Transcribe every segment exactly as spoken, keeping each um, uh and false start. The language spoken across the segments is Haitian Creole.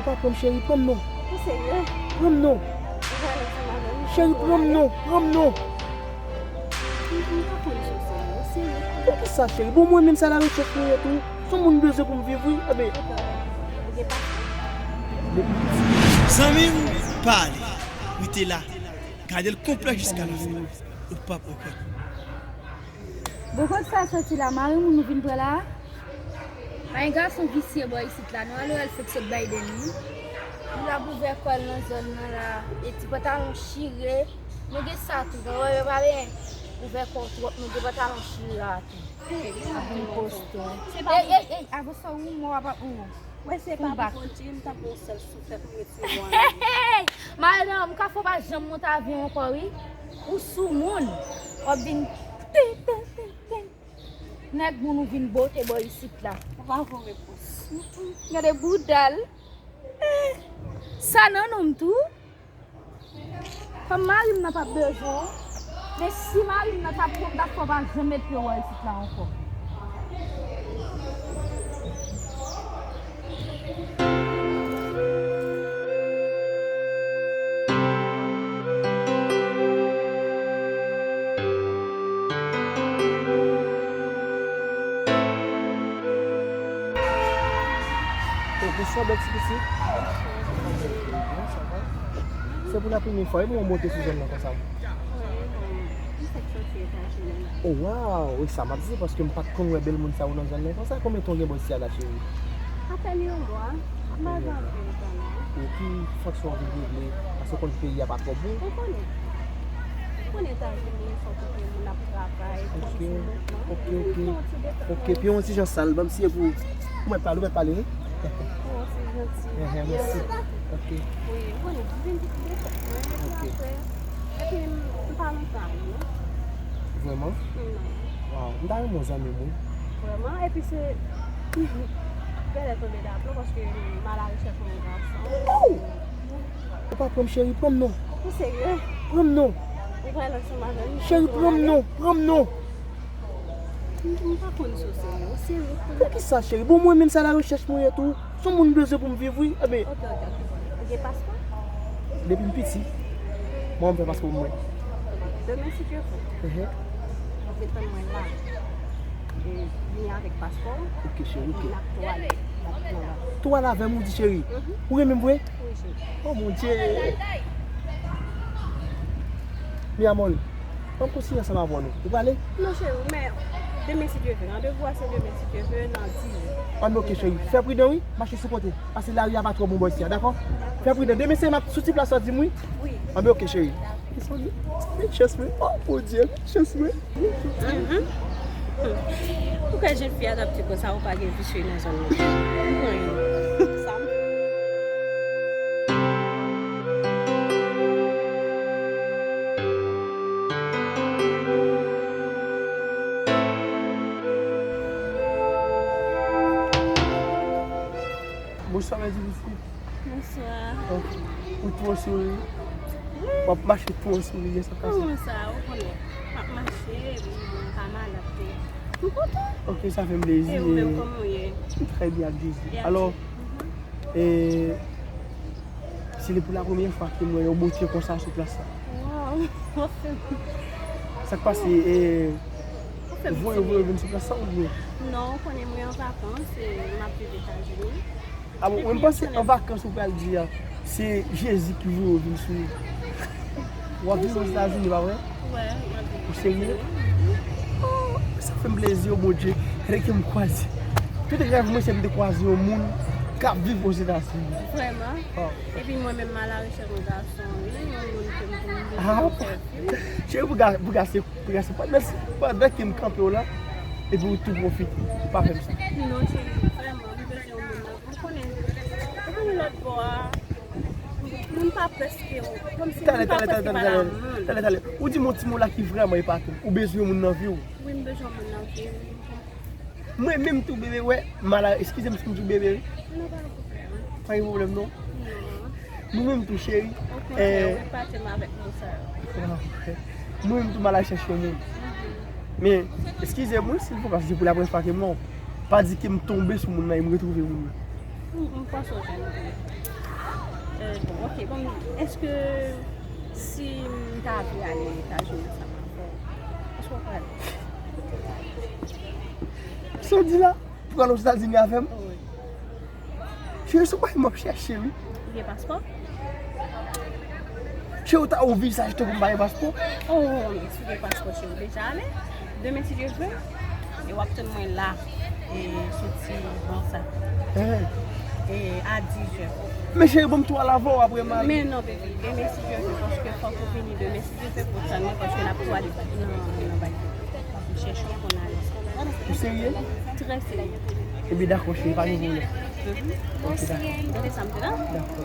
Ou pa pran m, cheri, pran m non. Ou serye? Pran m non. Ou pral ansanm avè m? Cheri, pran m non, pran m non. M, m pa konn si w serye, ou serye? Poukisa, cheri? Bon, mwen menm, se alarechèch mwen ye tou. Se yon moun m bezwen pou m viv, wi. Ebyen, ou gen paspò? Zanmi m, pale. Rete la. Gade l konplè jiska lafen. Ou p ap regrèt. Bon, kot sa soti la? Mari moun ou vin pran la? Pa gen gason visye bò isit la, non. Alò, al fèk sot bay Deni. Li ap ouvè kò l nan zòn nan la. E ti pantalon chire. Nou gen sa tou, non, yo pa benyen ouvè kò w twòp, nou gen pantalon chire a tou. Hey, vin kosto. Ey, ey, ey, avanse w, mwen w ap, ou. Mwen se pa pou Bondye, m t ap yon sèl souflèt, m retire w ann. Madanm, kafou pa janm monte avyon ankò, wi. Ou sou moun. W ap vin tin, tin, tin, tin. Nèg moun ou vin bote bò isit la. Ou pa voye repons. Gade bouda l. Eh, sa nan non m tou. Kòm mari m nan p ap bezwen w, men si mari m nan t ap pran w, m t ap fè w pa janm met pye w bò isit la ankò. Oh, bonswa, bèl ti pitit. Sa va? Se pou la premye fwa wi mwen monte sou zòn nan konsa. Wi, bon, m fèk soti Etazini. Oh, waw, e sa m ap di, paske m pa t konn wè bèl moun sa yo nan zòn nan konsa. Konbyen tan w gen bò isi a la, cheri? Apèn yon mwa. M pa gen anpil tan, non. E ki fason w vin regle? Paske w konn peyi a pa twò bon. Ou konnen. Ou konnen Etazini, se yon kote moun ap travay, Ok, ok, ok. Ok, pi yon ti jan sal, ban m siye pou, pou mèt pale, ou mèt pale, wi. Ou se janti. Ehn, mèsi. Ok. Wi, ou konnen, vin vin tèt mwen, epi apre, epi m, m pa lontan ale, non. Vrèman? Non. Waw, m ta renmen w zanmi m, wi. Vrèman, epi se, genlè tonbe daplon, paske m alarechèch yon gason. Ou pa pran m, cheri, pran m non. Ou serye? Pran m non. Ou pral ansanm avè m? Cheri, pran m non, pran m non. M, m pa konn si w serye, ou serye? Poukisa, cheri? Bon, mwen menm, se alarechèch mwen ye tou. Se yon moun m bezwen pou m viv, wi. Ebyen. Ok, ok, ok. Ou gen paspò? Depi m piti, mwen, m fè paspò pou mwen. Demen, si Dye vle, ou vin tann mwen la. E vini avèk paspò w. Ok, cheri, ok. Epi n ap tou ale. N ap tou ale avè m, ou di, cheri? Mhm. Ou renmen m vre? Wi, cheri. Oh, mon Dieu. Mi amor, ban m kontinye ansanm avè w, non. Ou prale? Non, cheri, men demen, si Dye vle. Randevou a se demen, si Dye vle, nan diz è. Anben, ok, cheri. Fè pridan, wi. Mache sou kote. Paske lari a pa twò bon bò isi a, dakò? Fè pridan. Demen, se m ap sou ti plas la, di m wi. Wi. Anben, ok, cheri. Bèl chans mwen. Oh, mon Dieu, bèl chans mwen. Mhm. Poukisa jèn fi a t ap di konsa, ou pa gen visye nan zòn nan? Mwen, sa m- Bonswa, mèsi, pitit. Bonswa. Oh, ou twò souri. W ap mache twò souri, sa k pase? Kòman sa, ou konnen? M ap mache, m pa malad tou. M kontan. Ok, sa fè m plezi. E ou menm, kòman w ye? M trè byen ak Jezi. Alò, e, se te pou la premyè fwa ke m wè yon bote konsa sou plas la. Waw, w ap fè m. Sa k pase, e, ou fè m voye, voye vin sou plas la oubyen? Non, ou konnen mwen an vakans, e, m ap viv Etazini. Ah bon, mwen panse an vakans ou pral di a, se Jezi ki voye w vin sou. W ap vin Ozetazini, pa vre? Wi, m ap vin. Ou serye? Oh, sa fè m plezi, oh, Bondye. Rete m kwaze. Tout rèv mwen, se m te kwaze yon moun k ap viv Ozetazini. Vrèman? Oh. Epi mwen menm, m alarechèch yon gason, wi, yon moun ke m, ke m bezwen pou m fè fi. Cheri, pou ga-, pou gase, pou gase, pandan, pandan ke m kanpe w la, epi ou tou pwofite. Pa fè m sa. Non, cheri, vrèman, m bezwen yon moun nan. Ou konnen, ou konnen lòt bò a, moun pa prèske, kòmsi moun pa prèske pale a moun. Talè, talè, talè, talè. Ou di m yon ti mo la ki vrèman epaton. Ou bezwen moun nan vi w. Wi, m bezwen moun nan vi m. Mwen menm tou, bebe, wè, m ala, eskize m si m di w bebe, wi. Non, pa gen pwoblèm. Pa gen pwoblèm, non. Non. Nou menm tou, cheri. Okontrè, ou epate m avèk mo sa yo. Ah, ok. Mwen menm tou, m ala chèche yon moun. Mhm. Men, eskize m, wi, silvouplè, paske se pou la premyè fwa ke m wè w. Pa di ke m tonbe sou moun nan e m retwouve moun nan. M, m panse w jèn tou. Ok, bon, èske si m ta vle ale Etazini ansanm avè w, èske w prale? Sa w di la? Pou al Ozetazini avè m? Wi. Cheri, se yon bagay m ap chèche, wi. Ou gen paspò? Cheri, ou ta ou vizaj tankou m pa gen paspò? Oh, men si w gen paspò, cheri, ou deja ale. Demen, si Dye vle, e w ap tann mwen la, e soti bon sa. Eh. E a dizè. Men cheri, ban m tou al avè w, apre m ale. Men non, baby, demen, si Dye vle, paske fòk ou vini demen, si Dye vle, pou tann mwen, paske n ap tou ale nan, nan bay. M chèche w pou n ale. Ou serye? Trè serye. Ebyen, dakò, cheri, pa gen pwoblèm. Mhm. Ok, dakò. Gade sa m te la. Dakò.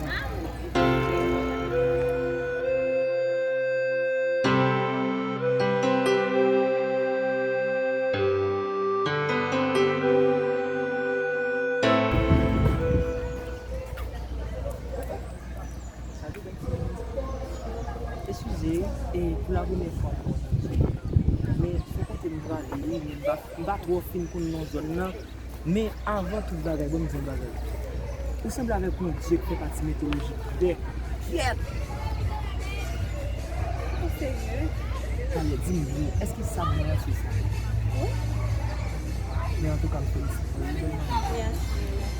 Eskize, e pou la premyè fwa m wè w nan zòn nan. Men se kote m prale, wi, men m pa, m pa twò fin konn non zòn nan. Men avan tout bagay, ban m di yon bagay. Ou sanble avèk yon dye k fè pati mitoloji Grèk. Kyèt! Ou serye? Talè, di m byen, èske sa m wè a se sa? Wi. Men antouka, m felisite w, wi, bèl manmi. Mèsi, mèsi.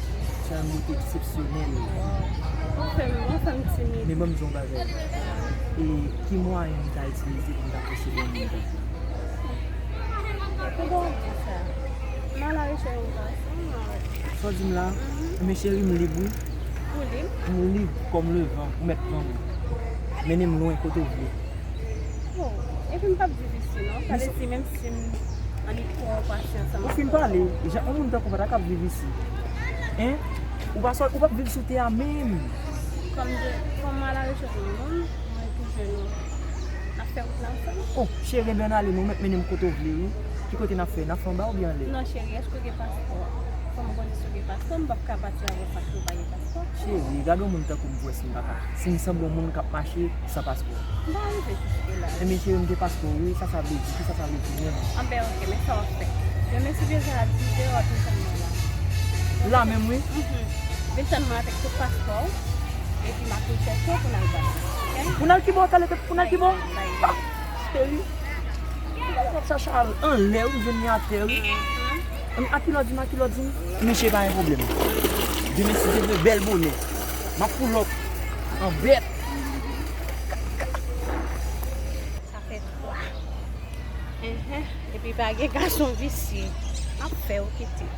Se yon bote eksepsyonèl. Ou fè m, ou fè m timid. Men ban m di yon bagay. E ki mwayen m ta itilize pou m ta posede yon moun tankou w? Epi bon, di sa. M alarechèch yon gason, mwen. Sa w di m la? Mhm. Men cheri, m lib, wi. Ou lib? M lib kòm levan, ou mèt pran m. Mennen m lwen kote w vle. Bon, epi m p ap viv isi, non. Sa vle di, menm si m annik pran yon pasyans ansanm avè w. Ou fin pale, jan yon moun tankou w pa ta kab viv isi. Hein? Ou pa sò, ou p ap viv sou tè a menm. Kòm de, kòm m alarechèch yon moun, mwen tou jwenn ou. N ap fè wout la ansanm. Oh, cheri, ebyen ann ale, non, ou mèt mennen m kote w vle, wi. Ki kote n ap fè? N ap fè anba oubyen anlè? Non, cheri, èske w gen paspò? Fò m konnen si w gen paspò, m p ap ka pati avè w paske w pa gen paspò. Cheri, gade yon moun tankou m pou wè si m pa ka, si m sanble yon moun k ap mache san paspò. M pa rive jiske la. Ebyen, cheri, m gen paspò, wi, sa sa vle di, kisa sa vle di menm? Anben, ok, men sa w ap fè. Demen, si Dye vle, a dizè, w ap vin tann mwen la. La menm, wi? Mhm. Vin tann mwen avèk tout paspò w, epi m ap vin chèche w pou n al Bali. Ok? Pou n al kibò, talè, pou n al kibò? Bali, Bali. Ah, cheri. Ou ap chache al anlè, ou jwenn li atè, wi. Mhm. A ki lè w di m, a ki lè w di m? Mesye, pa gen pwoblèm. Demen, si Dye vle, bèl bonè. M ap pull up an bèt. Sa fè twa. Enhen. Epi pa gen gason visye. M ap fè w kite.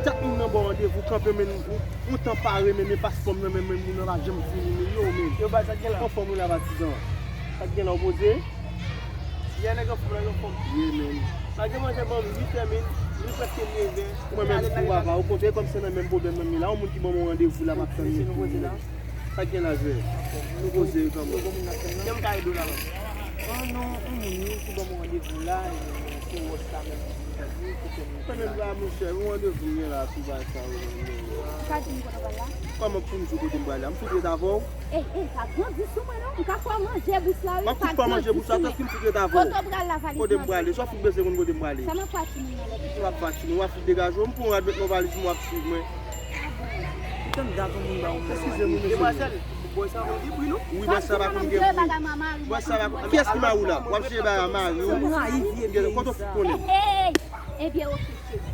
Chak moun nan ba w randevou, kanpe men ou, ou tan pare, men, men paspò m nan men, men moun nan pa janm vini, men yo, men. Yo, bay, sa k gen la? Anfòm ou la, patizan? Sa k gen la, w poze? Yè nèg anfòm, nèg anfòm. Ye, men. Sa gen manje ban m uit è, men li prèske nevè. Mwen menm tou, papa, ou konn, e kòm se nan menm pwoblèm nan m ye la, yon moun ki ban m yon randevou la, m ap tann li tou. Sa k gen la, jwè? Nou poze kanmenm. Jan m ka ede w la, man? Oh non, yon moun wi ki ban m yon randevou la, e, sou wòch la menm, ki di, ki fè m. Kanmenm la, monchè, yon randevou m gen la sou bagay sa yo, men. Ou ka di m kote w pral la? Kòman pou m di w kote m pral la? M fout ret avè w? Ey, ey, pa grandi sou mwen non. M ka fè w manje bous la, wi. M ap fout fè w manje bous la, tanpri m fout ret avè w. Kote w pral la, valiz mwen? Kote m prale? Sa w fout bezwen konn kote m prale? Sa m ap fè a timoun nan lè. Ou ap fè a timoun, w ap fout degaje w. M pran yon rad met nan valiz mwen, w ap swiv mwen. Ou tann dat yon moun ba w moun. Eskize m, wi, mesye. Demwazèl, bòy sa pa gen pri non. Wi, bòy sa pa konn gen pri. Bòy sa pa konn, kiyès ki mari w la? W ap jere bagay a mari w. Kote w fout konnen? Hey, hey. Ebyen, oke, cheri.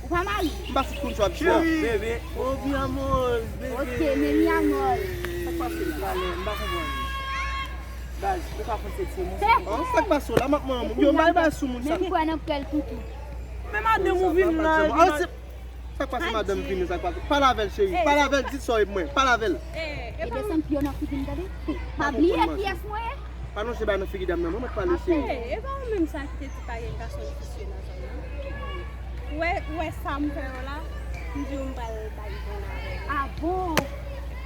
Ou pa mari? M pa fout konn sa w ap di la. Cheri, bebe. Oh, mi amor, bebe. Oke, men mi amor. Sa k pase la? Talè, m pa konprann. Baz, ou ka fè se ti moun. An, sa k pase w la? M ap manman moun. Yo, bay bay sou moun sa. Men m kwè nan pèl toutou. Men madanm ou vin la, vin la. Sa k pase madanm vini, sa k pase? Pale avè l, cheri. Pale avè l, di sa w ye pou mwen. Pale avè l. E desann pye w nan figi m, tande. Pa bliye kiyès mwen ye. Pa lonje bay nan figi dam nan, non, mwen pale, cheri. E pa ou menm sa ki te di pa gen gason visye nan zòn nan? Ou wè, ou wè sa m fè yo la? M di w m pral bay bon avè yo. Ah bon?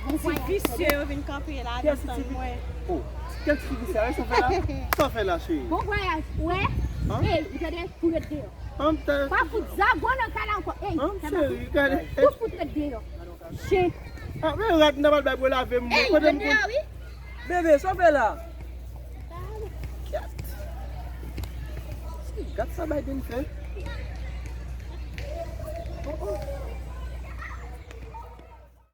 Bon vwayaj. Ti visye yo vin kanpe la, desann mwen. Oh, kèl ti visye a, sa w fè la? Sa w fè la, cheri? Bon vwayaj, ou wè? Ey, ou tande? Pou ret deyò. Pa fout zago nan kay la ankò. Ey, cheri, gade. Tout fout ret deyò. Chen. Ah, men rad m ta pral bay pou lave m. Ey, kote m ret deyò, wi. Bebe, sa w fè la? Gad sa Biden fè. Oh, oh.